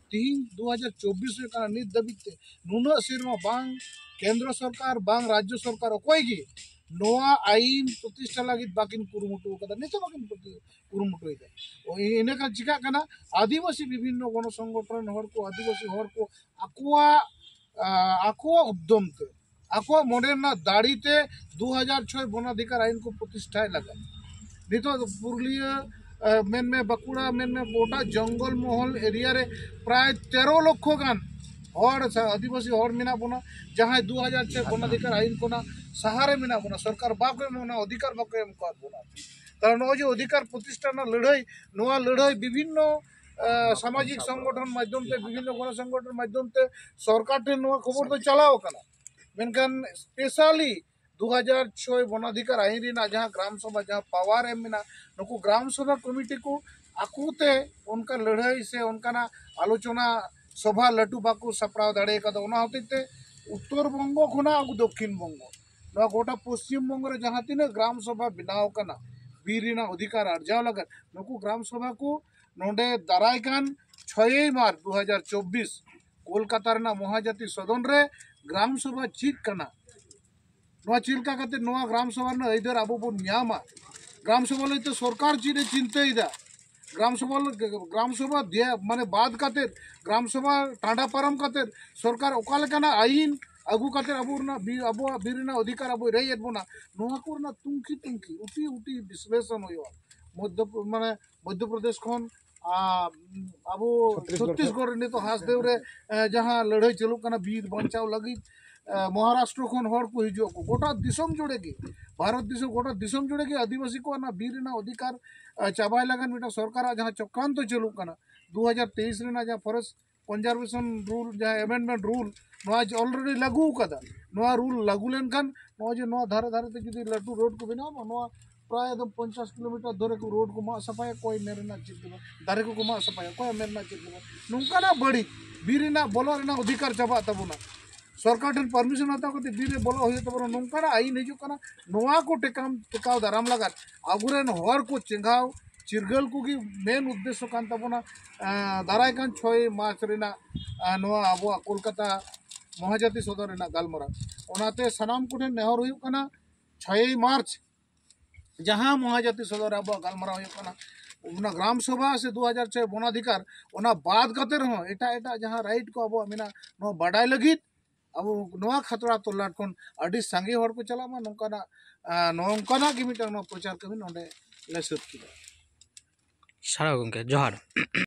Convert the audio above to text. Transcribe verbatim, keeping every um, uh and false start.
ᱛᱤᱦᱤᱧ ᱫᱩ ᱦᱟᱡᱟᱨ ᱪᱚᱵᱵᱤᱥ ᱦᱩᱭᱩᱜ ᱠᱟᱱᱟ, ᱱᱤᱛ ᱫᱷᱟᱹᱵᱤᱡ ᱛᱮ ᱱᱩᱱᱟᱹᱜ ᱥᱮᱨᱢᱟ ᱵᱟᱝ ᱠᱮᱱᱫᱨᱚ ᱥᱚᱨᱠᱟᱨ, ᱵᱟᱝ ᱨᱟᱡᱽᱡᱚ ᱥᱚᱨᱠᱟᱨ, ᱚᱠᱚᱭ ᱜᱮ ᱱᱚᱣᱟ ᱟᱭᱤᱱ ᱯᱨᱚᱛᱤᱥᱴᱷᱟ ᱞᱟᱹᱜᱤᱫ ᱵᱟᱹᱠᱤᱱ ᱠᱩᱨᱩᱢᱩᱴᱩ ᱟᱠᱟᱫᱟ, ᱱᱤᱛᱚᱜ ᱵᱟᱹᱠᱤᱱ ᱠᱩᱨᱩᱢᱩᱴᱩᱭᱮᱫᱟ᱾ ᱤᱱᱟᱹ ᱠᱷᱟᱱ ᱪᱤᱠᱟᱹᱜ ᱠᱟᱱᱟ, ᱟᱹᱫᱤᱵᱟᱹᱥᱤ ᱵᱤᱵᱷᱤᱱᱱᱚ ᱜᱚᱱᱚ ᱥᱚᱝᱜᱚᱴᱷᱚᱱ ᱨᱮᱱ ᱦᱚᱲ ᱠᱚ, ᱟᱹᱫᱤᱵᱟᱹᱥᱤ ᱦᱚᱲ ᱠᱚ ᱟᱠᱚᱣᱟᱜ ᱟᱠᱚᱣᱟᱜ ᱩᱫᱽᱫᱚᱢ ᱛᱮ, ᱟᱠᱚᱣᱟᱜ ᱢᱚᱱᱮ ᱨᱮᱱᱟᱜ ᱫᱟᱲᱮ ᱛᱮ ᱫᱩ ᱦᱟᱡᱟᱨ ᱪᱷᱚᱭ ᱵᱚᱱᱟᱫᱷᱤᱠᱟᱨ ᱟᱭᱤᱱ ᱠᱚ ᱯᱨᱚᱛᱤᱥᱴᱷᱟᱭ ᱞᱟᱹᱜᱤᱫ᱾ ᱱᱤᱛᱚᱜ ᱫᱚ ᱯᱩᱨᱩᱞᱤᱭᱟᱹ ᱢᱮᱱᱢᱮ, ᱵᱟᱸᱠᱩᱲᱟ ᱢᱮᱱᱢᱮ, ᱜᱚᱴᱟ ᱡᱚᱝᱜᱚᱞ ᱢᱚᱦᱚᱞ ᱮᱨᱤᱭᱟ ᱨᱮ ᱯᱨᱟᱭ ᱛᱮᱨᱚ ᱞᱚᱠᱷᱚ ᱜᱟᱱ ᱦᱚᱲ, ᱟᱹᱫᱤᱵᱟᱹᱥᱤ ᱦᱚᱲ ᱢᱮᱱᱟᱜ ᱵᱚᱱᱟ, ᱡᱟᱦᱟᱸᱭ ᱫᱩ ᱦᱟᱡᱟᱨ ᱪᱷᱚᱭ ᱵᱚᱱᱟᱫᱷᱤᱠᱟᱨ ᱟᱭᱤᱱ ᱠᱷᱚᱱᱟᱜ ᱥᱟᱦᱟᱨᱮ ᱢᱮᱱᱟᱜ ᱵᱚᱱᱟ᱾ ᱥᱚᱨᱠᱟᱨ ᱵᱟᱠᱚ ᱮᱢ ᱵᱚᱱᱟ, ᱚᱫᱷᱤᱠᱟᱨ ᱵᱟᱠᱚ ᱮᱢ ᱟᱠᱟᱫ ᱵᱚᱱᱟ᱾ ᱛᱟᱦᱞᱮ ᱱᱚᱜᱼᱚᱭ ᱡᱮ ᱚᱫᱷᱤᱠᱟᱨ ᱯᱨᱚᱛᱤᱥᱴᱷᱟ ᱨᱮᱱᱟᱜ ᱞᱟᱹᱲᱦᱟᱹᱭ, ᱱᱚᱣᱟ ᱞᱟᱹᱲᱦᱟᱹᱭ ᱵᱤᱵᱷᱤᱱᱱᱚ ᱥᱟᱢᱟᱡᱤᱠ ᱥᱚᱝᱜᱚᱴᱷᱚᱱ ᱢᱟᱫᱽᱫᱷᱚᱢ ᱛᱮ, ᱵᱤᱵᱷᱤᱱᱱᱚ ᱜᱚᱱᱚ ᱥᱚᱝᱜᱚᱴᱷᱚᱱ ᱢᱟᱫᱽᱫᱷᱚᱢ ᱛᱮ ᱥᱚᱨᱠᱟᱨ ᱴᱷᱮᱱ ᱱᱚᱣᱟ ᱠᱷᱚᱵᱚᱨ ᱫᱚ ᱪᱟᱞᱟᱣ ᱟᱠᱟᱱᱟ᱾ ᱢᱮᱱᱠᱷᱟᱱ ᱥᱯᱮᱥᱟᱞᱤ ᱫᱩ ᱦᱟᱡᱟᱨ ᱪᱷᱚᱭ ᱵᱚᱱᱟᱫᱷᱤᱠᱟᱨ ᱟᱭᱤᱱ ᱨᱮᱱᱟᱜ ᱡᱟᱦᱟᱸ ᱜᱨᱟᱢ ᱥᱚᱵᱷᱟ, ᱡᱟᱦᱟᱸ ᱯᱟᱣᱟᱨ ᱮᱢ ᱢᱮᱱᱟᱜ, ᱱᱩᱠᱩ ᱜᱨᱟᱢ ᱥᱚᱵᱷᱟ ᱠᱚᱢᱤᱴᱤ ᱠᱚ ᱟᱠᱚᱛᱮ ᱚᱱᱠᱟ ᱞᱟᱹᱲᱦᱟᱹᱭ ᱥᱮ ᱚᱱᱠᱟᱱᱟᱜ ᱟᱞᱳᱪᱚᱱᱟ ᱥᱚᱵᱷᱟ ᱞᱟᱹᱴᱩ ᱵᱟᱠᱚ ᱥᱟᱯᱲᱟᱣ ᱫᱟᱲᱮ ᱠᱟᱫᱟ᱾ ᱚᱱᱟ ᱦᱚᱛᱮᱡ ᱛᱮ ᱩᱛᱛᱚᱨ ᱵᱚᱝᱜᱚ ᱠᱷᱚᱱᱟᱜ ᱟᱵᱚ ᱫᱚᱠᱠᱷᱤᱱ ᱵᱚᱝᱜᱚ, ᱱᱚᱣᱟ ᱜᱚᱴᱟ ᱯᱚᱥᱪᱤᱢ ᱵᱚᱝᱜᱚ ᱨᱮ ᱡᱟᱦᱟᱸ ᱛᱤᱱᱟᱹᱜ ᱜᱨᱟᱢ ᱥᱚᱵᱷᱟ ᱵᱮᱱᱟᱣ ᱠᱟᱱᱟ, ᱵᱤᱨ ᱨᱮᱱᱟᱜ ᱚᱫᱷᱤᱠᱟᱨ ᱟᱨᱡᱟᱣ ᱞᱟᱹᱜᱤᱫ, ᱱᱩᱠᱩ ᱜᱨᱟᱢ ᱥᱚᱵᱷᱟ ᱠᱚ ᱱᱚᱰᱮ ᱫᱟᱨᱟᱭ ᱠᱟᱱ ᱪᱷᱚᱭᱮᱭ ᱢᱟᱨᱪ ᱫᱩ ᱦᱟᱡᱟᱨ ᱪᱚᱵᱵᱤᱥ ᱠᱳᱞᱠᱟᱛᱟ ᱨᱮᱱᱟᱜ ᱢᱚᱦᱟᱡᱟᱛᱤ ᱥᱚᱫᱚᱱ ᱨᱮ ᱜᱨᱟᱢ ᱥᱚᱵᱷᱟ ᱪᱮᱫ ᱠᱟᱱᱟ, ᱱᱚᱣᱟ ᱪᱮᱫ ᱞᱮᱠᱟ ᱠᱟᱛᱮ ᱱᱚᱣᱟ ᱜᱨᱟᱢ ᱥᱚᱵᱷᱟ ᱨᱮᱱᱟᱜ ᱟᱹᱭᱫᱟᱹᱨ ᱟᱵᱚ ᱵᱚᱱ ᱧᱟᱢᱟ, ᱜᱨᱟᱢ ᱥᱚᱵᱷᱟ ᱞᱟᱹᱜᱤᱫ ᱛᱮ ᱥᱚᱨᱠᱟᱨ ᱪᱮᱫ ᱮ ᱪᱤᱱᱛᱟᱹᱭᱮᱫᱟ, ᱜᱨᱟᱢ ᱥᱚᱵᱷᱟ, ᱜᱨᱟᱢ ᱥᱚᱵᱷᱟ ᱫᱮᱭᱟ ᱢᱟᱱᱮ ᱵᱟᱫ ᱠᱟᱛᱮ, ᱜᱨᱟᱢ ᱥᱚᱵᱷᱟ ᱴᱟᱸᱰᱟ ᱯᱟᱨᱚᱢ ᱠᱟᱛᱮ ᱥᱚᱨᱠᱟᱨ ᱚᱠᱟ ᱞᱮᱠᱟᱱᱟᱜ ᱟᱭᱤᱱ ᱟᱹᱜᱩ ᱠᱟᱛᱮ ᱟᱵᱚ ᱨᱮᱱᱟᱜ ᱵᱤ-, ᱟᱵᱚᱣᱟᱜ ᱵᱤᱨ ᱨᱮᱱᱟᱜ ᱚᱫᱷᱤᱠᱟᱨ ᱟᱵᱚᱭ ᱨᱮᱡ ᱮᱫ ᱵᱚᱱᱟ, ᱱᱚᱣᱟ ᱠᱚ ᱨᱮᱱᱟᱜ ᱛᱩᱝᱠᱷᱤ ᱛᱩᱝᱠᱷᱤ, ᱩᱴᱤ ᱩᱴᱤ ᱵᱤᱥᱞᱮᱥᱚᱱ ᱦᱩᱭᱩᱜᱼᱟ᱾ ᱢᱚᱫᱽᱫᱷᱚ ᱢᱟᱱᱮ ᱢᱚᱫᱽᱫᱷᱚ ᱯᱨᱚᱫᱮᱥ ᱠᱷᱚᱱ ᱟᱨ ᱟᱵᱚ ᱪᱷᱚᱛᱛᱤᱥᱜᱚᱲ ᱪᱷᱚᱛᱛᱤᱥᱜᱚᱲ ᱨᱮ ᱱᱤᱛᱚᱜ ᱦᱟᱥᱫᱮᱣ ᱨᱮ, ᱮ, ᱡᱟᱦᱟᱸ ᱞᱟᱹᱲᱦᱟᱹᱭ ᱪᱟᱹᱞᱩᱜ ᱠᱟᱱᱟ ᱵᱤᱨ ᱵᱟᱧᱪᱟᱣ ᱞᱟᱹᱜᱤᱫ, ᱮ, ᱢᱚᱦᱟᱨᱟᱥᱴᱨᱚ ᱠᱷᱚᱱ ᱦᱚᱲ ᱠᱚ ᱦᱤᱡᱩᱜ ᱟᱠᱚ᱾ ᱜᱚᱴᱟ ᱫᱤᱥᱚᱢ ᱡᱩᱲᱮ ᱜᱮ, ᱵᱷᱟᱨᱚᱛ ᱫᱤᱥᱚᱢ, ᱜᱚᱴᱟ ᱫᱤᱥᱚᱢ ᱡᱩᱲᱮ ᱜᱮ ᱟᱹᱫᱤᱵᱟᱹᱥᱤ ᱠᱚᱣᱟᱜ ᱚᱱᱟ ᱵᱤᱨ ᱨᱮᱱᱟᱜ ᱚᱫᱷᱤᱠᱟᱨ, ᱮ, ᱪᱟᱵᱟᱭ ᱞᱟᱹᱜᱤᱫ ᱢᱤᱫᱴᱟᱝ ᱥᱚᱨᱠᱟᱨᱟᱜ ᱡᱟᱦᱟᱸ ᱪᱚᱠᱨᱟᱱᱛᱚ ᱪᱟᱹᱞᱩᱜ ᱠᱟᱱᱟ᱾ ᱫᱩ ᱦᱟᱡᱟᱨ ᱛᱮᱭᱤᱥ ᱨᱮᱱᱟᱜ ᱡᱟᱦᱟᱸ ᱯᱷᱚᱨᱮᱥᱴ ᱠᱚᱱᱡᱟᱨᱵᱷᱮᱥᱚᱱ ᱨᱩᱞ, ᱡᱟᱦᱟᱸ ᱮᱢᱮᱱᱰᱢᱮᱱᱴ ᱨᱩᱞ, ᱱᱚᱣᱟ ᱡᱮ ᱚᱞᱨᱮᱰᱤ ᱞᱟᱹᱜᱩ ᱟᱠᱟᱫᱟ, ᱱᱚᱣᱟ ᱨᱩᱞ ᱞᱟᱹᱜᱩ ᱞᱮᱱᱠᱷᱟᱱ ᱱᱚᱜᱼᱚᱭ ᱡᱮ ᱱᱚᱣᱟ ᱫᱷᱟᱨᱮ ᱫᱷᱟᱨᱮ ᱛᱮ ᱡᱩᱫᱤ ᱞᱟᱹᱴᱩ ᱨᱳᱰ ᱠᱚ ᱵᱮᱱᱟᱣ ᱢᱟ, ᱱᱚᱣᱟ ᱯᱨᱟᱭ ᱮᱠᱫᱚᱢ ᱯᱚᱧᱪᱟᱥ ᱠᱤᱞᱳᱢᱤᱴᱟᱨ ᱫᱷᱚᱨᱮ ᱠᱚ ᱨᱳᱰ ᱠᱚ ᱢᱟᱜ ᱥᱟᱯᱷᱟᱭᱟ, ᱚᱠᱚᱭ ᱢᱮᱱ ᱨᱮᱱᱟᱜ ᱪᱮᱫ ᱜᱮ ᱵᱟᱝ, ᱫᱟᱨᱮ ᱠᱚᱠᱚ ᱢᱟᱜ ᱥᱟᱯᱷᱟᱭᱟ, ᱚᱠᱚᱭ ᱢᱮᱱ ᱨᱮᱱᱟᱜ ᱪᱮᱫ ᱜᱮ ᱵᱟᱝ᱾ ᱱᱚᱝᱠᱟᱱᱟᱜ ᱵᱟᱹᱲᱤᱡ ᱵᱤᱨ ᱨᱮᱱᱟᱜ ᱵᱚᱞᱚ ᱨᱮᱱᱟᱜ ᱚᱫᱷᱤᱠᱟᱨ ᱪᱟᱵᱟᱜ ᱛᱟᱵᱚᱱᱟ᱾ ᱥᱚᱨᱠᱟᱨ ᱴᱷᱮᱱ ᱯᱟᱨᱢᱤᱥᱚᱱ ᱦᱟᱛᱟᱣ ᱠᱟᱛᱮ ᱵᱤᱨ ᱨᱮ ᱵᱚᱞᱚ ᱦᱩᱭᱩᱜ ᱛᱟᱵᱚᱱᱟ, ᱱᱚᱝᱠᱟᱱᱟᱜ ᱟᱭᱤᱱ ᱦᱤᱡᱩᱜ ᱠᱟᱱᱟ᱾ ᱱᱚᱣᱟ ᱠᱚ ᱴᱮᱠᱟᱢ ᱴᱮᱠᱟᱣ ᱫᱟᱨᱟᱢ ᱞᱟᱜᱟᱫ ᱟᱵᱚᱨᱮᱱ ᱦᱚᱲ ᱠᱚ ᱪᱮᱸᱜᱷᱟᱣ ᱪᱤᱨᱜᱟᱹᱞ ᱠᱚᱜᱮ ᱢᱮᱱ ᱩᱫᱽᱫᱮᱥᱥᱚ ᱠᱟᱱ ᱛᱟᱵᱚᱱᱟ᱾ ᱟᱸ, ᱫᱟᱨᱟᱭ ᱠᱟᱱ ᱪᱷᱚᱭ ᱢᱟᱨᱪ ᱨᱮᱱᱟᱜ, ᱟᱸ, ᱱᱚᱣᱟ ᱟᱵᱚᱣᱟᱜ ᱠᱳᱞᱠᱟᱛᱟ ᱢᱚᱦᱟᱡᱟᱛᱤ ᱥᱚᱫᱚᱨ ᱨᱮᱱᱟᱜ ᱜᱟᱞᱢᱟᱨᱟᱣ᱾ ᱚᱱᱟᱛᱮ ᱥᱟᱱᱟᱢ ᱠᱚᱴᱷᱮᱱ ᱱᱮᱦᱚᱨ ᱦᱩᱭᱩᱜ ᱠᱟᱱᱟ, ᱪᱷᱚᱭ ᱢᱟᱨᱪ ᱡᱟᱦᱟᱸ ᱢᱚᱦᱟᱡᱟᱛᱤ ᱥᱚᱫᱚᱨ ᱨᱮ ᱟᱵᱚᱣᱟᱜ ᱜᱟᱞᱢᱟᱨᱟᱣ ᱦᱩᱭᱩᱜ ᱠᱟᱱᱟ, ᱚᱱᱟ ᱜᱨᱟᱢ ᱥᱚᱵᱷᱟ ᱥᱮ ᱫᱩ ᱦᱟᱡᱟᱨ ᱪᱷᱚᱭ ᱵᱚᱱᱟᱫᱷᱤᱠᱟᱨ, ᱚᱱᱟ ᱵᱟᱫ ᱠᱟᱛᱮ ᱨᱮᱦᱚᱸ ᱮᱴᱟᱜ ᱮᱴᱟᱜ ᱡᱟᱦᱟᱸ ᱨᱟᱭᱤᱴ ᱠᱚ ᱟᱵᱚᱣᱟᱜ ᱢᱮᱱᱟᱜᱼᱟ, ᱱᱚᱣᱟ ᱵᱟᱰᱟᱭ ᱞᱟᱹᱜᱤᱫ ᱟᱵᱚ ᱱᱚᱣᱟ ᱠᱷᱟᱛᱲᱟ ᱛᱚᱞᱞᱟᱴ ᱠᱷᱚᱱ ᱟᱹᱰᱤ ᱥᱟᱸᱜᱮ ᱦᱚᱲ ᱠᱚ ᱪᱟᱞᱟᱜ ᱢᱟ, ᱱᱚᱝᱠᱟᱱᱟᱜ, ᱟᱸ, ᱱᱚᱝᱠᱟᱱᱟᱜ ᱜᱮ ᱢᱤᱫᱴᱟᱝ ᱱᱚᱣᱟ ᱯᱨᱚᱪᱟᱨ ᱠᱟᱹᱢᱤ ᱱᱚᱰᱮ ᱞᱮ ᱥᱟᱹᱛ ᱠᱮᱫᱟ᱾ ᱥᱟᱨᱦᱟᱣ ᱜᱚᱢᱠᱮ, ᱡᱚᱦᱟᱨ᱾